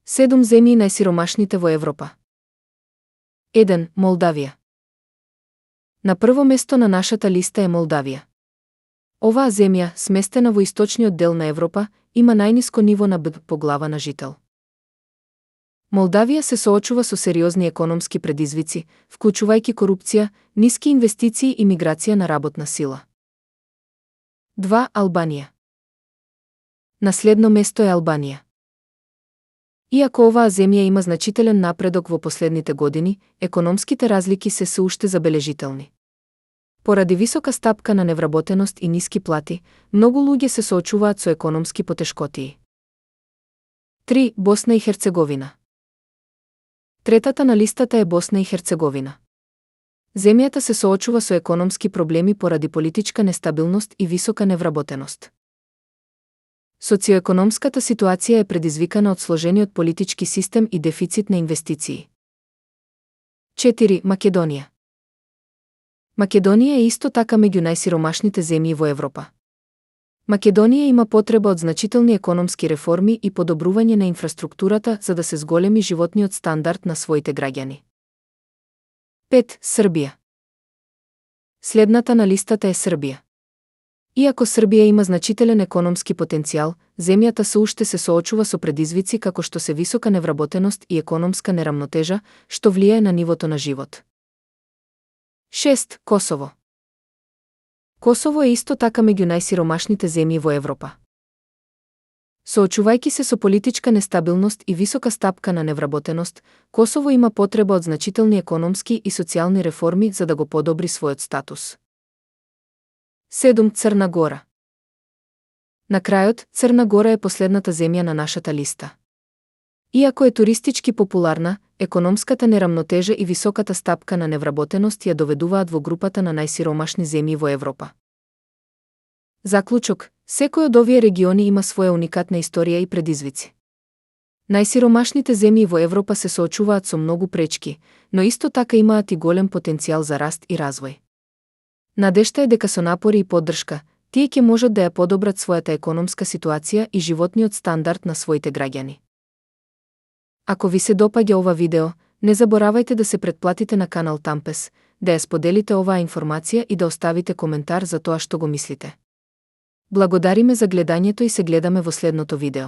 7 земји најсиромашните во Европа. 1. Молдавија. На прво место на нашата листа е Молдавија. Оваа земја, сместена во источниот дел на Европа, има најниско ниво на БДП по глава на жител. Молдавија се соочува со сериозни економски предизвици, вклучувајќи корупција, ниски инвестиции и миграција на работна сила. 2. Албанија. На следно место е Албанија. Иако оваа земја има значителен напредок во последните години, економските разлики се уште забележителни. Поради висока стапка на невработеност и ниски плати, многу луѓе се соочуваат со економски потешкотии. 3. Босна и Херцеговина. Третата на листата е Босна и Херцеговина. Земјата се соочува со економски проблеми поради политичка нестабилност и висока невработеност. Социоекономската ситуација е предизвикана од сложениот политички систем и дефицит на инвестиции. 4. Македонија. Македонија е исто така меѓу најсиромашните земји во Европа. Македонија има потреба од значителни економски реформи и подобрување на инфраструктурата за да се зголеми животниот стандард на своите граѓани. 5. Србија. Следната на листата е Србија. Иако Србија има значителен економски потенцијал, земјата се уште се соочува со предизвици како што се висока невработеност и економска нерамнотежа, што влијае на нивото на живот. 6. Косово. Косово е исто така меѓу најсиромашните земји во Европа. Соочувајќи се со политичка нестабилност и висока стапка на невработеност, Косово има потреба од значителни економски и социјални реформи за да го подобри својот статус. 7. Црна Гора. На крајот, Црна Гора е последната земја на нашата листа. Иако е туристички популарна, економската нерамнотежа и високата стапка на невработеност ја доведуваат во групата на најсиромашни земји во Европа. Заклучок, секој од овие региони има своја уникатна историја и предизвици. Најсиромашните земји во Европа се соочуваат со многу пречки, но исто така имаат и голем потенцијал за раст и развој. Надежта е дека со напори и поддршка, тие ќе можат да ја подобрат својата економска ситуација и животниот стандард на своите граѓани. Ако ви се допаѓа ова видео, не заборавајте да се претплатите на канал Тампес, да ја споделите оваа информација и да оставите коментар за тоа што го мислите. Благодариме за гледањето и се гледаме во следното видео.